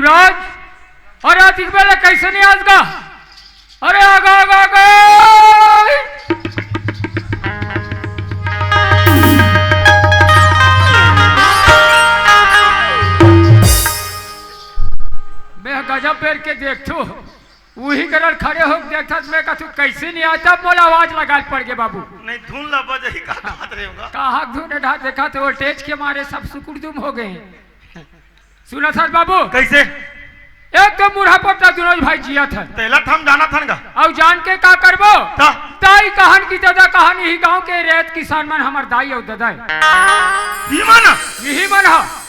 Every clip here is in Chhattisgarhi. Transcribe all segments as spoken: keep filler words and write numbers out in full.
आज, अरे आज इकबेले कैसे नहीं आज गा? अरे आगा, आगा, आगा। मैं गजब बेर के देखथो, उही करन खड़े होके देखथस, मैं कथू कैसे नहीं आय, तब मोला आवाज लगाय ल पड़ गे बाबू। नहीं, धुन ला बजही का बात रे होगा। कहाँ धुन ढा देखा थे, voltage के मारे सब सुकुड़दुम हो गए। सुनथस बाबू? कैसे? एक तो मुरहा पोटा दुनों भाई जियत हे। तेला त हम जानत हन गा। अउ जान के का करबो? का? दाई कहन कि ददा कहन, इही गांव के रैयत किसान मन हमर दाई अउ ददा हे। इही मन ह? इही मन ह।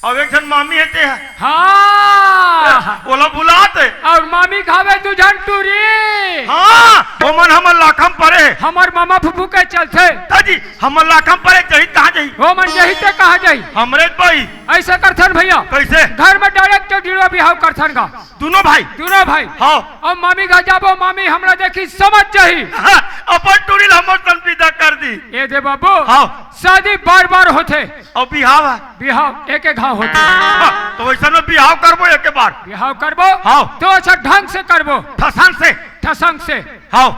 अउ एक झन मामी हे ते ह। हाँ। ओला बुलात हे। अउ मामी खावे दू झन टूरी। हाँ, ओमन हमर लाखम परे हे। हमर मामा फूफू के चलथे। दाजी, हमर लाखम परे जही कहाँ जही? ओमन जही ते कहाँ जही? हमरे भाई। ऐसे करथन भैया। कैसे? घर में direct डिड़वा बिहाव करथन गा। दुनों भाई? दुनों भाई। हाँ। अउ मामी घर जाबो, मामी हमरा देखी समझ जही। हाँ, अपन टूरी ला हमर सन विदा कर दी। ए दे बाबू। हाँ। शादी बार बार होथे। अउ बिहाव हे? बिहाव एक एक घाव होथे। हाँ, तो वैसन में बिहाव करबो एक बार। बिहाव करबो। हाँ। तो अच्छा ढंग से करबो। ठसंग से। ठसंग से। हाँ।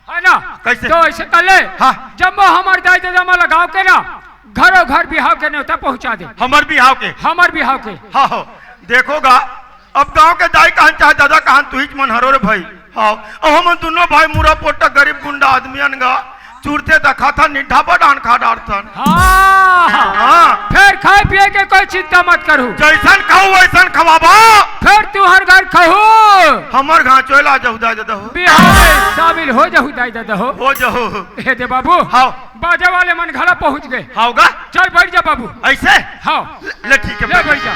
है ना? कैसे? तो ऐसे कर ले। हाँ। जम्मो हमर दाई ददा मन ला गाँव के ना, घरों घर बिहाव के नेवता पहुँचा दे। हमर बिहाव के? हमर बिहाव के। हाँ हो, देखो गा, अब गाँव के दाई कहन चाहे ददा कहन, तुहीच मन हरो रे भाई। हाँ, अब हमन दुनों भाई मुरहा पोटा गरीब गुंडा आदमी अन गा, चुरथे त खाथन, निंठा बडान खा डारथन। हाँ। हाँ। फेर खाए पिए के कोई चिंता मत करू। जैसन खाऊ वैसन खवाबो। फेर तुहर घर खाहू। हमर घाचोय ला जहू दाई ददा हो। बिहाव में शामिल हो जहू दाई ददा हो। हो जहू। हे दे बाबू। हाँ। बाजा वाले मन घला पहुँच गे। हाँ गा। चल बैठ जा बाबू। ऐसे? हाँ। ले, ले ठीक हे, ले बैठ जा।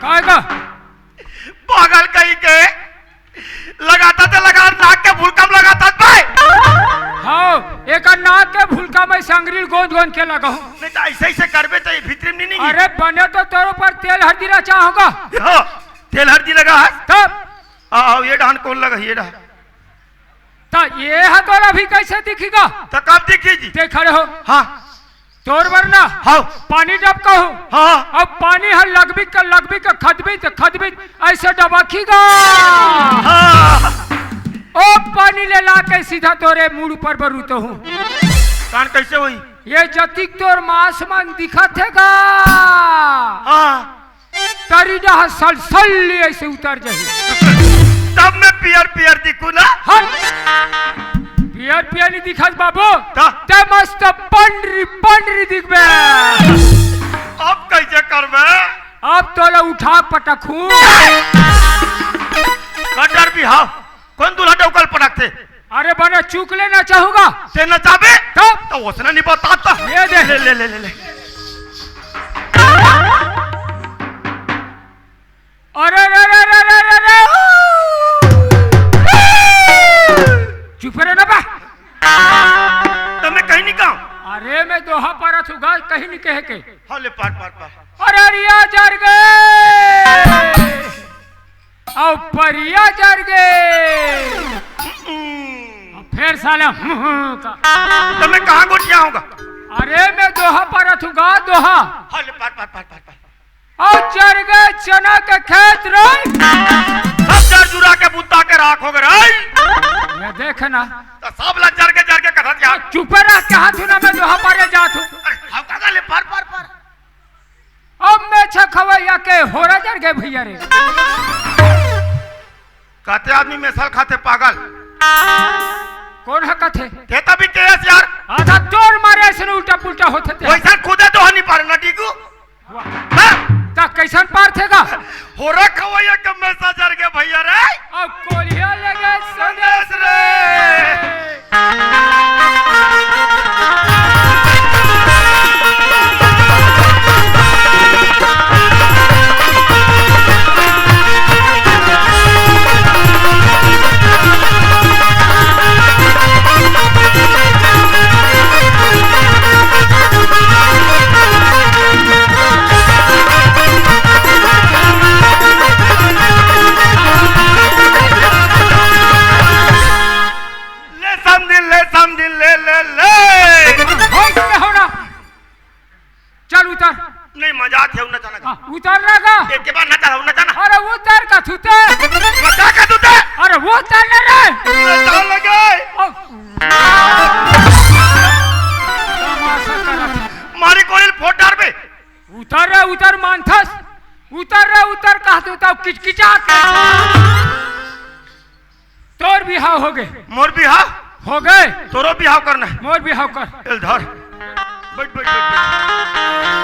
काय का? पागल कहीं के। लगाता त लगा, नाक के भुलकम लगाता बे। हाँ, एकर नाक के भुलकम में संगरी गोंद गोंद के लगाहूँ। नहीं त ऐसे ऐसे करबे त ये भीतरी में नहीं, नहीं। अरे बने तो तोर ऊपर तेल हरदी रचा होगा। हाँ, तेल हरदी लगा हे। तब? आ, आओ, ये डहान कौन लगा, ये डहान। त ये ह तोर अभी कैसे दिखी गा? त कब दिखी जी? ते खड़े हो। हाँ। तोर बर ना। हाँ। पानी डबकाहूँ। हाँ। अब पानी ह लगबी क, लगबी क, खदबी त खदबी, ऐसे डबकही गा। हाँ। ओ पानी ले ला के सीधा तोरे मुड़ ऊपर बरूतहूँ। कान कैसे होई? ये जतिक तोर मांस मन दिखत हे गा। हाँ। तरी डहा सलसल ऐसे उतर जाही। तब मैं पियर पियर दिखूँ ना? हट। पियर पियर नहीं दिखत बाबू। त? ते मस्त पंडरी पंडरी दिखबे। अब कैसे करबे? अब तोला उठा पटकहूँ। कटर भी हाँ। कौन दूल्हा डौकल पटकथे? अरे बने चूक ले नचाहूँ गा। ते नचाबे? तब? त ओसने नहीं बताता। ये दे। ले, ले, ले, ले, ले। अरे रे रे रे रे रे रे। चुप रे ना बा। त मैं कहीं नहीं कहूँ। अरे मैं दोहा पारत हूँ गा, कहीं नहीं कहे के। हाँ, ले पार, पार, पार। अरे परिया जर गे, अउ परिया जर गे। फेर साला हूं, हूं, का। त मैं कहां गोठियाहूं गा? अरे, मैं दोहा पारत हूं गा, दोहा। हल, पार, पार, पार, पार, पार। अउ जर गे चना के खेत रे। सब जर जुरा के बुता के राख हो गे रे। ये देख ना। त सब ला जर गे, जर गे कथस यार। चुपे रह, कहत हूं ना, मैं दोहा पारे जात हूं। अरे, हव का गा ले, पार, पार, पार। अब मेछा खवैया के होरा जर गे भैया रे। कते आदमी मेछा ल खाथे पागल। कोन ह कथे? ते तभी केस यार। आधा तोर मारे अइसने उल्टा पुल्टा होथे ते। वइसन खुदे तो हनी पारे ना टीकू। वाह। हाँ? त कइसन पारथे गा? होरा खवैया के मेछा जर गे भैया रे। अब कोलिया लेगे संदेश रे। ले समधिन, ले समधिन, ले, ले, ले। होश में हो ना। चल उतर। नहीं, मजाक हे, नचा ना। हाँ, उतर ना गा। एक के बाद नचा, नचा ना। अरे उतर कथों ते। नचा कथों ते। अरे उतर ना रे। नचा लगे। ओ। तमाशा करत हे। मारी कोड़ी ल फोड़ डारबे। उतर रे, उतर मानथस। उतर रे, उतर कहत हूं त किचकिचा के। तोर बिहाव हो गे। मोर बिहाव? हो गे। तोरो बिहाव करना हे। मोर बिहाव कर। चल धर। बइठ, बइठ, बइठ, बइठ।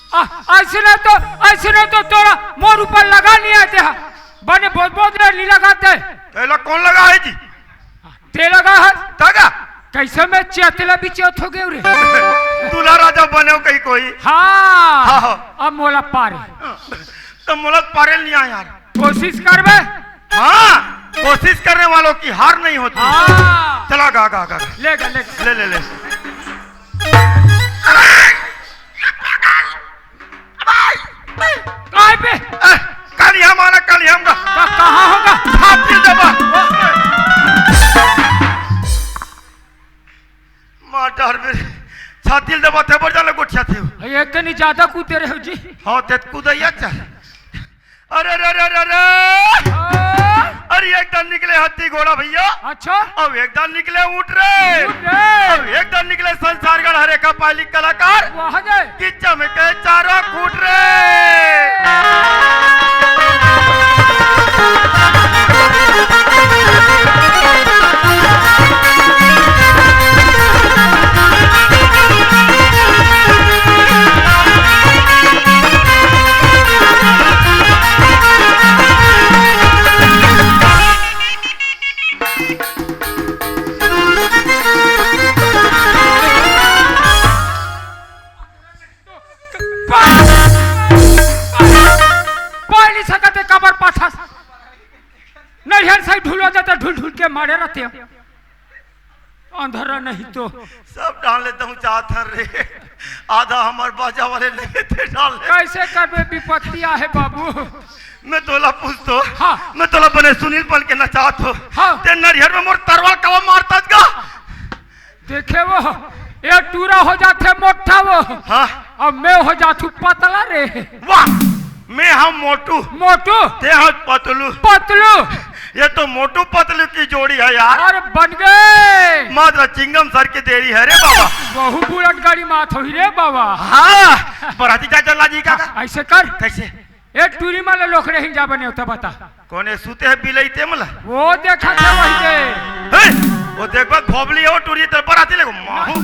आ, अइसने तो, अइसने तो तोला मोर ऊपर लगा नइ आय ते हा। बने बोल बोल रे, नइ लगाते। तेला कोन लगा हे जी? ते लगा हस। तगा? कइसे मैं चेतला भी चेत हो गेंव रे। दूल्हा राजा बनेंव कहीं कोई। हाँ। हाँ, हाँ। अब मोला पारे। त मोला पारे ल नइ आय यार। कोशिश करबे? हाँ, कोशिश करने वालों की हार नहीं होती। हाँ। चला गा, गा, गा, गा। ले गा, ले गा। ले, ले, ले। काय बे? ए, काली हम आना, काली हम गा। का, कहाँ होगा? छाती दबा। मार डार बे। छाती दबा ते बर जाले गोठियाथे। ये कनी ज्यादा कूदे रहे हो जी। हाँ, ते कूदैया चल। अरे, अरे, अरे, अरे, अरे। हाँ। अरे, एक दान निकले हाथी घोड़ा भैया। अच्छा। अब एक दान निकले ऊंट रे। ऊंट रे। अब एक दान निकले संसारगढ़ हरे का पाली कलाकार। वाह जय। कि चमके चारों खूंट रे। पाय नइ सकत हे, काबर पाथस? नइहर सही ढुलवा देते, ढुल ढुल के मारे रहितेंव। अंधरा नहीं तो। सब डाल लेता हूँ चाहत हन रे। आधा हमर बाजा वाले नहीं थे डाल ले। कैसे करबे, विपत्ति आहे बाबू। मैं तोला पूछतो। हाँ। मैं तोला बने सुनील बन के नचात हो। हाँ। ते नरियर में मोर तरवाल कवा मारता गा? देखे वो, ए टूरा हो जाथे मोटा वो। हाँ। अब मैं हो जाथू पतला रे। वाह, मैं हम मोटू। मोटू। ते हम पतलू। पतलू। ये तो मोटू पतलू की जोड़ी है यार। अरे बन गए। मात्र चिंगम सर की देरी है रे बाबा। वहू बुलेट गाड़ी मात होही रे बाबा। हाँ, बराती जा चला जी का। हाँ, ऐसे कर। कैसे? ए टूरी मन ला लोकड़े हिन जा बने होता बता। कोने सूते है बिलई ते मला? वो देखा था वही दे। हे, वो देखबा घोबली हो टूरी तर बराती लेगो माहू।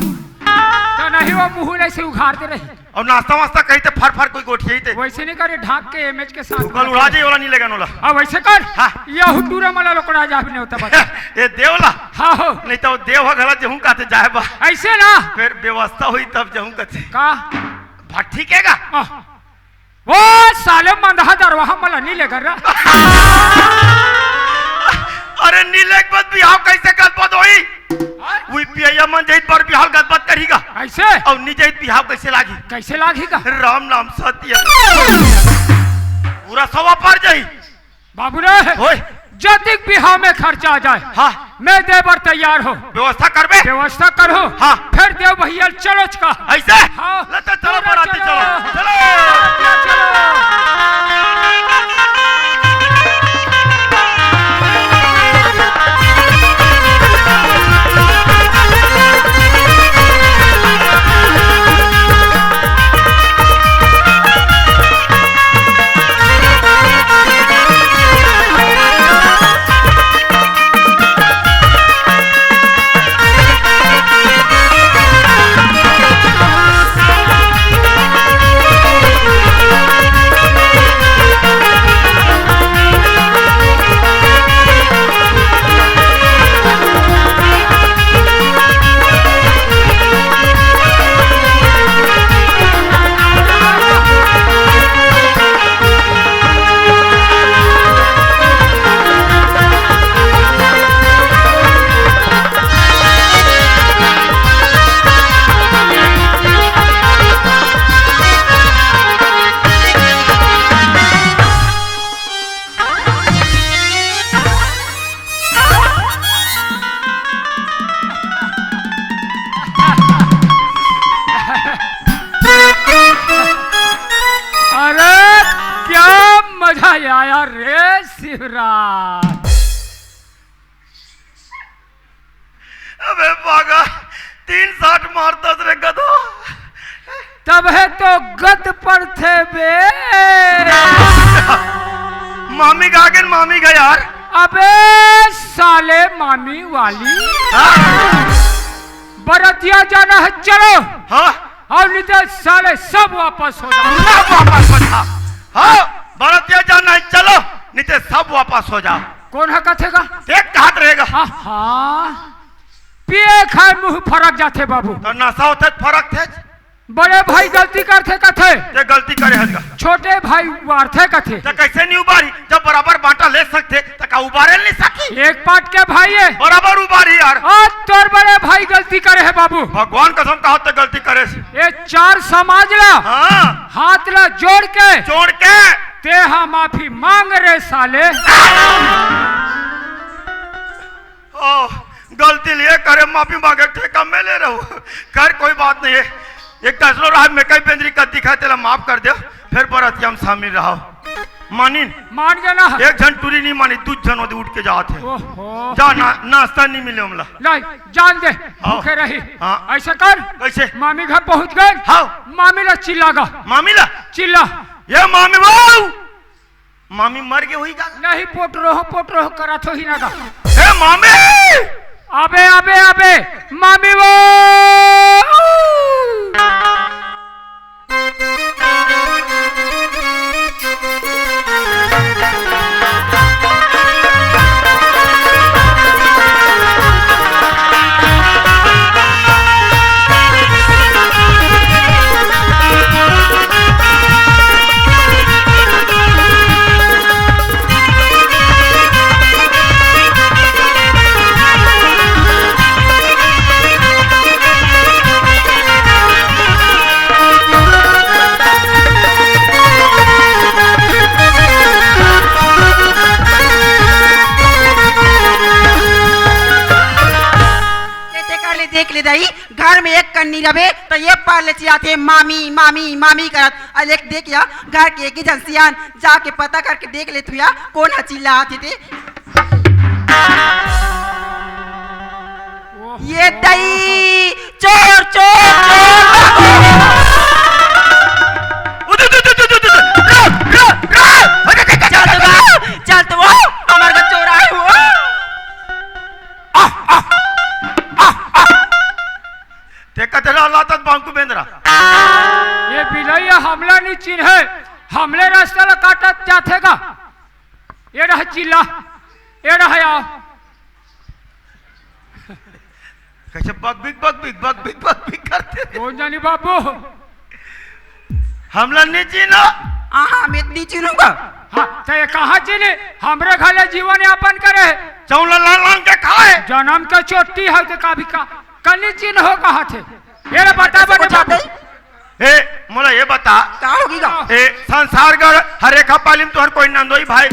तो नहीं वो मुँह नहीं से उघार दे रही। और नाश्ता वास्ता कही ते फर फर कोई गोठियाई ते। वैसे नहीं करे, ढाक के एमएच के साथ कल उड़ा जाए वाला नहीं लेगा नोला। अब वैसे कर। हाँ। यहू टूरा मन ला लोकड़ा जा बने होता बता। ए देवला। हाँ हो। नहीं तो देव घला जहूँ काते जाए बा। ऐसे ना। फिर व्यवस्था हुई तब जहूँ काते। का? भट्ठी के गा? हाँ। वो साले मंदहा दरवाहा मला नहीं लेकर रहा। अरे नी लेक बस बिहाव कैसे गदबद होई? हाँ? उई पियैया मन जहित पर बिहाव गदबद करीगा। कैसे? और नी जहित बिहाव कैसे लागी? कैसे लागी का? राम नाम सत्य। पूरा सवा पार जाई। बाबू रे, ओए। जतिक बिहाव में खर्चा आ जाए, हाँ। मैं दे बर तैयार हो। व्यवस्था करबे? व्यवस्था करो। हाँ। फिर देव भैया चलो चका। ऐसे? हाँ। ले तो चलो, पूरा बराती चलो। चलो। चलो। चलो। अरे, क्या मजा आया रे शिवराज। अबे पागल, तीन साठ मारता रे गधा। तब है तो गद पड़थे बे। मामी गा गेन, मामी गा यार। अबे साले मामी वाली। हाँ? बरतिया जाना है, चलो। हाँ? और नहीं तो साले सब वापस हो जाओ। सब वापस हो जाओ। हाँ, बरतिया जाना है, चलो, नहीं तो सब वापस हो जाओ। कौन ह कथे गा? देख, कहत रहेगा। आहा, पिए खाए मुंह फरक जाथे बाबू। तो नशा होथे त फरक थे। बड़े भाई गलती करथे कथे। ते गलती करे हस गा। छोटे भाई उबारथे कथे। ते कैसे नहीं उबारी? जब बराबर बांटा ले सकथे, त का उबारे नहीं सकी? एक पाट के भाई है। बराबर उबारी यार। आज तोर बड़े भाई गलती करे है बाबू। भगवान कसम कहा ते गलती करे से। ये चार समाज ला। हाँ। हाथ ला जोड़ के। जोड़ के। ते हा माफी मांग रे साले। ओ, गलती लिए करे, माफी मांगे, ठेका मैं ले रहूं। खैर, कोई बात नहीं है। एक दसलो रहा, मैं कई बेंदरी का दिखा, तेला माफ कर दे, फिर बरतिया में शामिल रहो। मानिन? मान गया ना? एक झन टूरी नहीं मानी, दू झन ओदे उठ के जात है। ओहो। जा ना, नाश्ता नहीं मिले हमला। नहीं, जान दे, हाँ। भूखे रही। हाँ। ऐसा कर, कैसे? मामी घर पहुंच गए। हाँ। मामी ला चिल्ला गा। मामी ला? चिल्ला। ये मामी बहू, मामी मर गे होही का? नहीं, पोटरोह, पोटरोह करत होही ना गा। हे मामी! अबे, अबे, अबे, मामी वो! देख ले दाई, घर में एक कन्नी रबे त ये पार ले चिल्लाथे, "मामी, मामी, मामी" करत। अउ एक देख या, घर के एक ही झन सियान, जाके पता करके देख ले तू या, कोन ह चिल्लाथे ते। ये दाई, चोर, चोर, चोर। उदु, दु, दु, दु, दु, दु, दु। रो, रो, रो। चल तो वो, चल तो वो, हमर घर चोर आए हो। आह, आह, आह, आह। ते कते ला लातत बांकू बेंदरा। ये बिलैया हमला नी चिन्हे, हमले रस्ता ला काटत जाथे गा। ये रहा चिल्ला, ये रहा आओ। कैसे बकबिक, बकबिक, बकबिक, बकबिक करते? कोन जानी बाबू। हमला नी चिन्हो। हाँ, हाँ, मैं नी चिन्हूंगा। हाँ, त ये कहाँ चिन्हे? हमरे घर ले जीवन यापन करे। चौला लान लान के खाए। जनम के चोटी है त का भी का, कनी चिन्हो कहाँ थे? ये रे बता, बने बाबू। ए, मोला ये बता। का होगी गा? ए, संसारगढ़ हरेखा पाली म तोहर कोई नंदोई भाई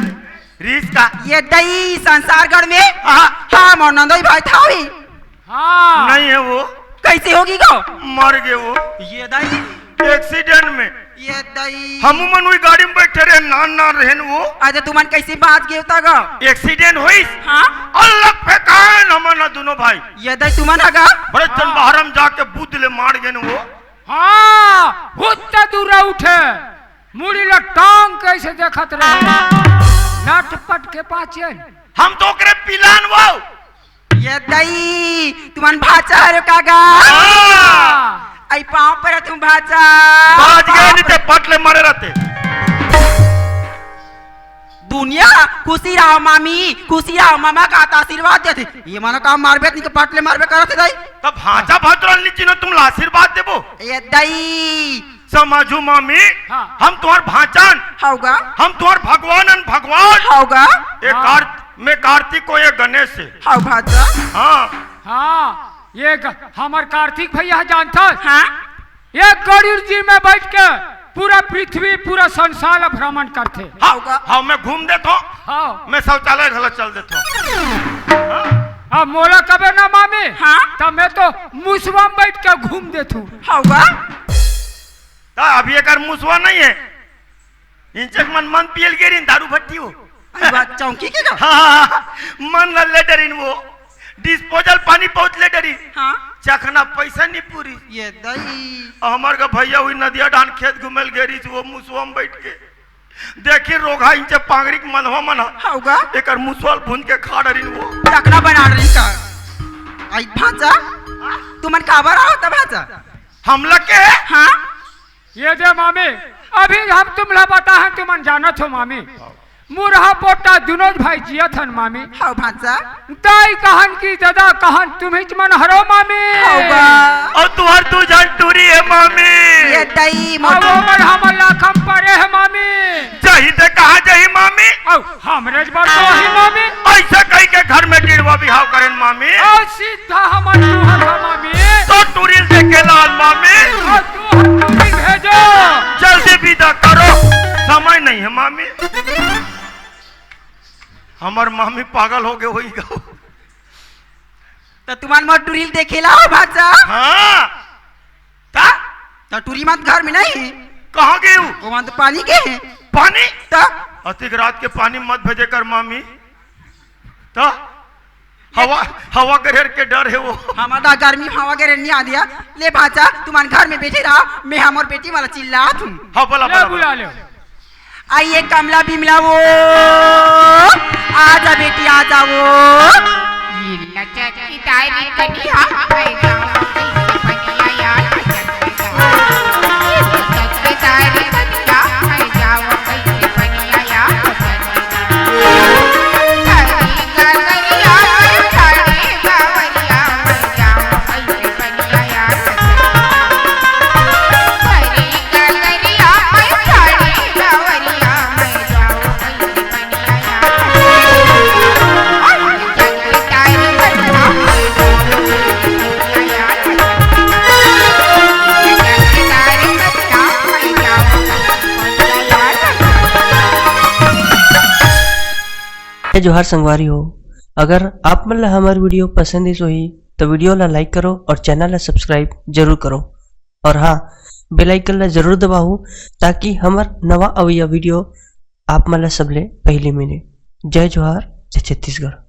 रीस का? ये दाई संसारगढ़ में? हाँ। हाँ, मोर नंदोई भाई था भी। हाँ। नहीं है वो। कैसे होगी गा? मर गए वो। ये दाई। एक्सीडेंट में। ये दाई। हमू मन वही गाड़ी में बैठे रहे, नान नान रहन वो। अच्छा, तुमन कैसे बांच गए होता गा? एक्सीडेंट होइस। हाँ। अलग फेंकान हमन ह दोनों भाई। ये दाई तुमन ह गा? बड़े चंद हाँ। बहरम जाके बुद्ध ले मार गए वो। हाँ, हुत्ते दूरा उठे, मुड़ी ला टांग कैसे देखत रहे, लटपट के पाछे। हम तो ओकरे पिलान वो। ये दाई, तुमन भाचा हरो का गा? हाँ। आई पाँव पर तुम भाचा। बाज गए नहीं ते पट ले मारे रहते। दुनिया खुशी रहो मामी, खुशी रहो, मामा का त आशीर्वाद देथे। ये मन का मारबे त नहीं के पट ले मारबे करत हे दाई। तब भांचा भतरल नी चिन्हो तुमला आशीर्वाद देबो। ये दाई। समझू मामी, हाँ। हम तुम्हार भांचन। हव गा। हम तुम्हार भगवानन भगवान। हव गा। ये हाँ। कार-, मैं कार्तिक को ये गणेश से। हव भांचा। हाँ। हाँ, ये ग-, हमर कार्तिक भैया जानथस? हाँ। एक गरुड़ जी में बैठ के पूरा पृथ्वी, पूरा संसार ला भ्रमण करथे। हाँ, हव गा। हाँ, मैं घूम देथों। हाँ। मैं शौचालय घला चल देथों। अब मोला कबे ना मामी, हाँ। त मैं तो मुसवा म बैठ के घूम देथों। हव गा। त अभी एकर मुसवा नहीं है। इंचक मन, मन पियल गे रहिन दारू भट्टी हो। अरे बात चौकी के का? हाँ, हाँ, हाँ। मन ल ले डरिन वो। डिस्पोजल पानी पहुंच ले डरिन। हाँ। चखना पैसा नहीं पूरी। ये दई। हमर का भैया हुई नदिया डान खेत घुमेल गे रहिस वो मुसवा म बैठ के। देखी रोघा इंचे पांगरी के मनवा मन ह। हव गा। एकर मुसवा ल भूंज के खा डरिन वो। टकना बना डरिन का। आई भांचा। तुमन काबर आवत भांचा? हमला के? हाँ। ये दे मामी, अभी हम तुमला बताहन, तुमन जानत हो मामी, मुरहा पोटा दुनों भाई जियत हन मामी। हव भांचा। दाई कहन कि ददा कहन तुम्हीच मन हरो मामी। हव गा। अउ तुहर दू झन टूरी हे मामी। ये दई अब मोटू। ओमन हमर लाखम परे हे मामी। जाही ते कहाँ जाही मामी? अउ हमरे ज बर तो आही मामी। ऐसा कही के घर में टिड़वा बिहाव करेन मामी। अउ सीधा हमर तुहर का मामी। तो टूरी ल देखे लान मामी। अउ तुहर टूरी भेजो। जल्दी विदा करो, समय नहीं है मामी। हमर मामी पागल हो गए होई गा। त तुमन मोर टूरी ल देखे ला हो भांचा? हाँ। त? त टूरी मत घर में नहीं? कहाँ गए हो? ओमन तो पानी गे हे। पानी? त? अतिक रात के पानी मत भेजे कर मामी। त? हवा, हवा गरेर के डर हे वो। हमर दा गर्मी हवा गरेर नहीं आ दिया। ले भांचा, तुमन घर में बैठे रहो, मैं हमर बेटी वाला चिल्लात हूँ। हाँ, बोला, ले बोला, बोला। बुला ले। आइए कमला बिमला वो, आजा बेटी आजा वो। ये लचक की तारी कनिया, मैं जाऊं कैसे बनिया यार, लचक की तारी, लचक की तारी कनिया, मैं जाऊं कैसे बनिया यार, लचक की तारी। तारी गगरिया, मैं तारी बावरिया, मैं जाऊं कैसे बनिया यार, लचक की तारी। जोहार संगवारी हो, अगर आप मन ला हमर video पसंद आइस होही तो video ला like करो और channel ला subscribe जरूर करो। और हाँ, bell icon ला जरूर दबाओ, ताकि हमर नवा अवइया video आप मन ला सबले पहली मिले। जय जोहार, जय छत्तीसगढ़।